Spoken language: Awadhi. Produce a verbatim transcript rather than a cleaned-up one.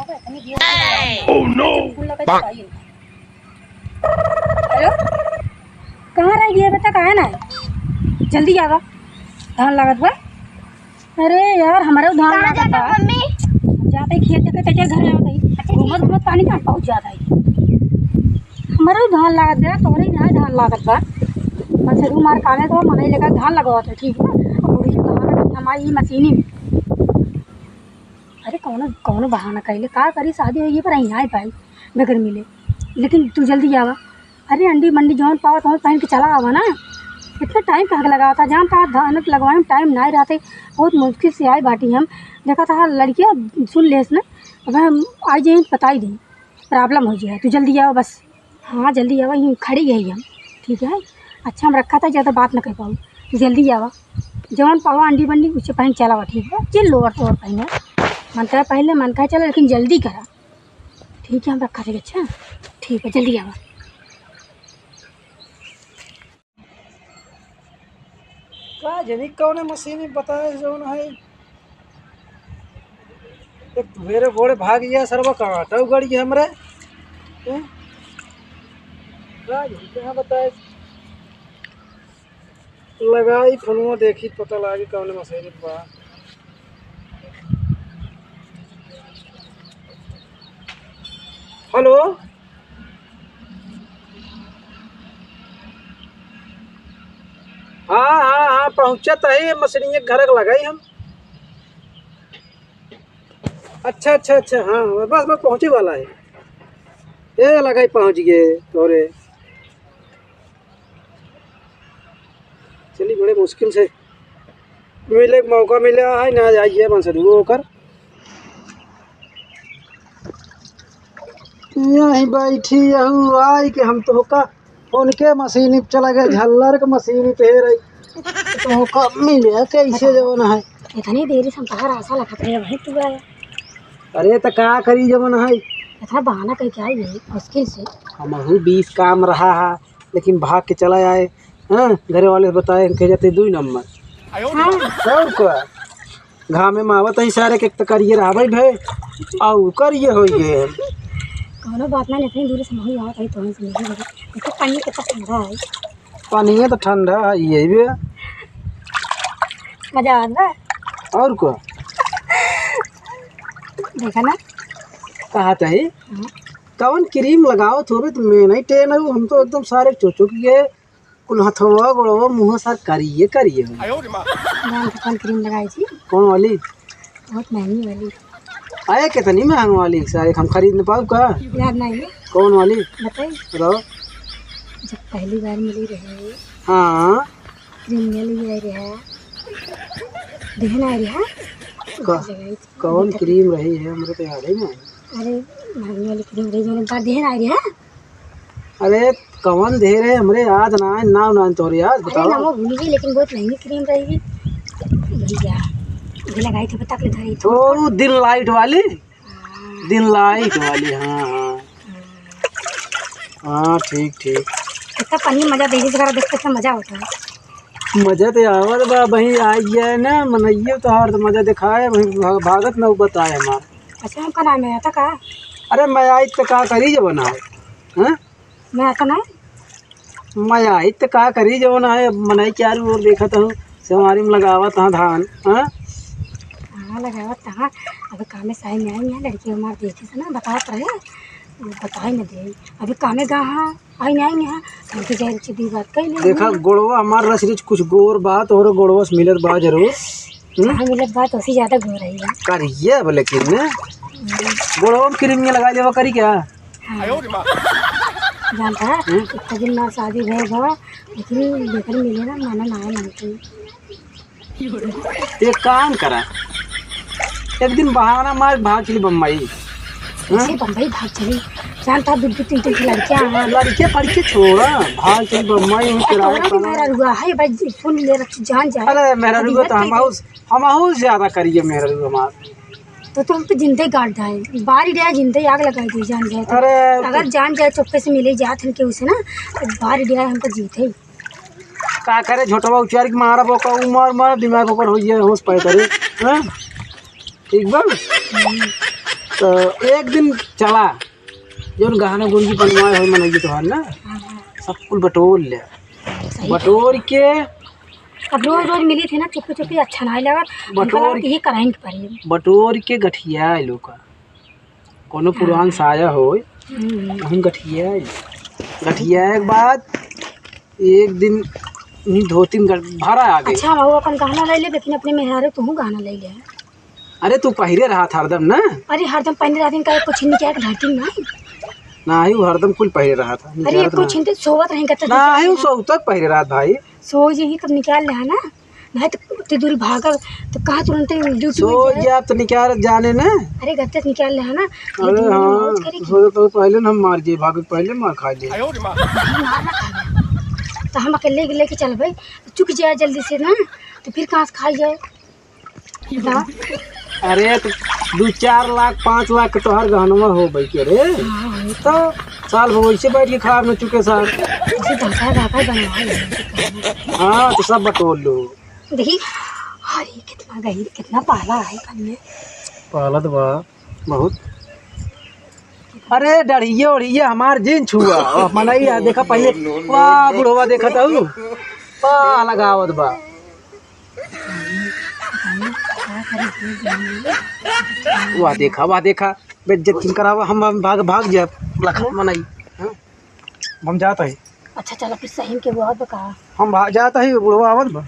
हेलो, कहाँ रह गया? अबे तक आया ना है। जल्दी आवा, धान लागत बा। अरे यार, हमरो धान लागत बा। जाते खेत देखे, तेकर घरे आवत है। घूमत घूमत पानी कहाँ पहुँच जात है। हमरो धान लागत बा, तोहरे यहाँ धान लागत बा। मन से तू मार काने तो मनई लेकर धान लगावत है, ठीक बा। अब बूढ़ी के बहाना नहीं, हमारी ई मशीनी में। अरे कौनो, कौनो बहाना कइले, का करी, शादी होइए पर यहाँ पाई बगैर मिले। लेकिन तू जल्दी आवा। अरे अंडी मंडी जौन पावा तौन पहन के चला आवा ना। इतना टाइम कहाँ के लगावा था, जान था धान लगवाए में टाइम ना रहते, बहुत मुश्किल से आए बाटी हम। देखा था लड़किया सुन लेस ना, अब हम आ जाए बताई दी, प्रॉब्लम हो जाए। तू जल्दी आवा बस। हाँ जल्दी आवा, यहीं खड़ी गई हम। ठीक है, अच्छा हम रखा था, ज़्यादा बात ना कर पाऊ। जल्दी आवा, जौन पावा अंडी बंडी उसे पहन चला आवा, ठीक है। चिल लोअर तो और पहने मन करे पहले मन कहे चला, लेकिन जल्दी करा। ठीक है, हम रखा थे। अच्छा ठीक है, जल्दी आवा। का जनी कौने मशीन में बताए जौन है, एक मेरे गोड़े भाग गया सरवा, कांटा उगड़ गया हमरे। हैं? का जनी कहाँ बताए, लगाई फोनवा देखी पता लागी कौने मशीन में बा। हेलो। हाँ, हाँ, हाँ, पहुँचत है, मशीनिया के घर के लगाई हम। अच्छा, अच्छा, अच्छा, हाँ, बस, बस पहुँचे वाला है। ए, लगाई पहुँच गए तोरे। चली, बड़े मुश्किल से मिले के मौका मिला है, ना जाइए मन से दुआ होकर। यहीं बैठी यहू आई कि हम तोहका उनके मशीनी पे चला गए, झल्लर के मशीनी पे रही, तोहका मिले कैसे जवन है। इतनी देरी से हम तोहार आशा लगत रहे, वहीं तू आया। अरे त का करी जवन है। इतना बहाना कह के आई है मुश्किल से। हमहू बीस काम रहा है, लेकिन भाग के चला आए। हाँ, घरे वाले बताए, कह जाते दुई नंबर। हाँ। और का? घामे में आवत ही सारे के, एक त करिए रहबे भे, और करिए होई गए। कौनो बात ना, इतनी दूर से नहीं आवत है, तो हमसे नहीं लगे। देखो, पानी कितना ठंडा है। पानी तो ठंडा है, ये भी। मजा आवत बा। और का? देखा ना? कहा था ही? हाँ। कौन क्रीम लगावत होबे तो मैं नहीं टेन हूँ, हम तो एकदम सारे चुचुक गए। कुल हथवा, गोड़वा, मुँह सार करिए, करिए हो। जान तो कौन क्रीम लगाई थी? कौन वाली? बहुत महंगी वाली। अरे, कितनी महंगी वाली? सारे हम खरीद न पाऊ का? याद नहीं है। कौन वाली? बताई। बताओ। जब पहली बार मिली रहे। हाँ। क्रीम ले लिए आए रहे। देहन आए रहे। का-, लगाई थी। कौन क्रीम रही है? हमरे तो याद ही नहीं। अरे, महंगी वाली क्रीम रही, जो एक बार देहन आए रहे। अरे, कवन दे रहे, हमरे याद ना है, नाम ना है तोरे याद, अरे, बताओ। नाम भूल गई, लेकिन बहुत महंगी क्रीम रहेगी। भैया, ये लगाई थी, बता के धरी थी। ओ, दिन लाइट वाली? हाँ। दिन लाइट वाली, हाँ, हाँ। हाँ। हाँ, ठीक, ठीक। कितना पानी मजा दे, इस बार देख कितना मजा होता है। मजा तो आवत बा, वहीं आ गया है ना, मनइये तो हर तो मजा दिखाए, वहीं भा-, भागत ना बताए हमार। अच्छा, हमका नाम है, आता का? अरे, मैं आई तो का करी जब ना, हैं? मैं आता ना? मैं आई तो का करी जब ना है, मनई चारू ओर देखत हूँ, सेवारी में लगावत हाँ धान, हाँ? हाँ, लगावत हाँ। अब कामे साई में आई है, लड़की हमार देखे से ना, बतावत रहे, बताई न दे। अभी कामे गा हाँ, आई नहीं, आई नहीं, हाँ। हमके जाए रुचि दी बात कही ले। देखा, गोड़वा हमार रस रिच कुछ गोर बा, तोहरे गोड़वा से मिलत बा जरूर। हम्म? हाँ, मिलत बा, तो उसी ज्यादा गोर है ये। करिए अब लेकिन ने। हम्म। गोड़वा में क्रीम ये लगा लेवा करी क्या? हाँ। जानता है, हम्म? इतना दिन ना शादी भय बा, लेकिन लेकर मिले ना, माना ना है मन के। एक काम करा, एक दिन बहाना मार, भाग चली बम्बई। हाँ? कैसे बम्बई भाग चली? जानता दू दू तीन तीन ठे लड़कियां हैं। लड़के पड़के छोड़ा, भाग चली बम्बई, वहीं तो किराया तोरा भी कमा। मेहरारुआ है भाई, सुन ले रख, जान जाए। अरे मेहरारुआ तो हम आउस, हम आउस ज्यादा करिए मेहरारुआ हमार। तो तुम पे जिंदे गाड़ डाए, बारी रहा जिंदे आग लगाई दी जान जाए तो। अरे अगर जान जाए चुप्पे से मिले जात हन के उसे ना, तो बारी रहा हमको जीत है। का करे, झोटवा उचार के मारब ओकर, उ मर मर, दिमाग ओकर होइए, होश पाए करे। हाँ? ठीक बा? हम्म। तो एक दिन चला, जौन गहना गुंजी बनवाए हो मनई तोहार ना, हाँ, हाँ। सब कुल बटोर ले। सही। बटोर के अब रोज रोज मिली थे ना, चुप्पी चुप्पी अच्छा ना लगा। बटोर हमका लगा कि ये कराइन के पड़ी। बटोर के गठिया लोग का, कोनो हाँ। पुरान साया होय, हम्म। वहीं गठिया, गठिया के बाद एक दिन उन्हीं धोती में गड़-, भरा आ गई। अच्छा, वो अपन गहना ले ले, लेकिन अपने मेहरारू तू गहना ले ले। अरे, तू पहिरे रहत हरदम ना। अरे, हरदम पहिरे रहत, इनका एक कुछ निकाल के धरती में। नाही, वो हरदम कुल पहिरे रहत है, अरे, निकालत कुछ ना। इनके सोवत रही, करते नाहीं, वो सोवत तक पहिरे रहत भाई। सो यही तब निकाल ले है ना, नहीं तो तू दूर भागल, तो कहाँ तुरंत ड्यूटी सो में जाए? या तो निकाल जाने ना। अरे, गत्ते से निकाल ले है ना, अरे लेकिन हाँ, मौज करी तो की? सोचे तो पहले ना हम मार जाए, भागे पहले मार खा जाए। नहीं, मार ना खा जाए। तो हम अकेले लेके चल भाई, चुक जाए जल्दी से ना, तो फिर कहाँ से खाई जाए? बताओ। अरे, तो दो चार लाख, पाँच लाख के तोहार गहनवा हो भाई के रे। हाँ, वही तो। तो साल भर वैसे बैठ के खराब न चुके सार। ऐसे धक्का धक्का बनवा ले। हाँ, तो सब बटोर लो। देखी, अरे, कितना गहीर, कितना पाला है कन्या। पालत बा बहुत। अरे, डढ़िया ओढ़िया हमार जिन छुआ। ओह, मनई आ, देखा पहले। वाह, बुढ़वा देखा तू। वाह, लगावत बा। वाह देखा, वाह देखा, बेइज्जत किन करावा, हम, हम भाग, भाग जाए, लखा मनई, हाँ? हम जात हई। अच्छा, चला, फिर सही के वो आवत बा का? हम भा-, जात हई, बुढ़वा आवत बा।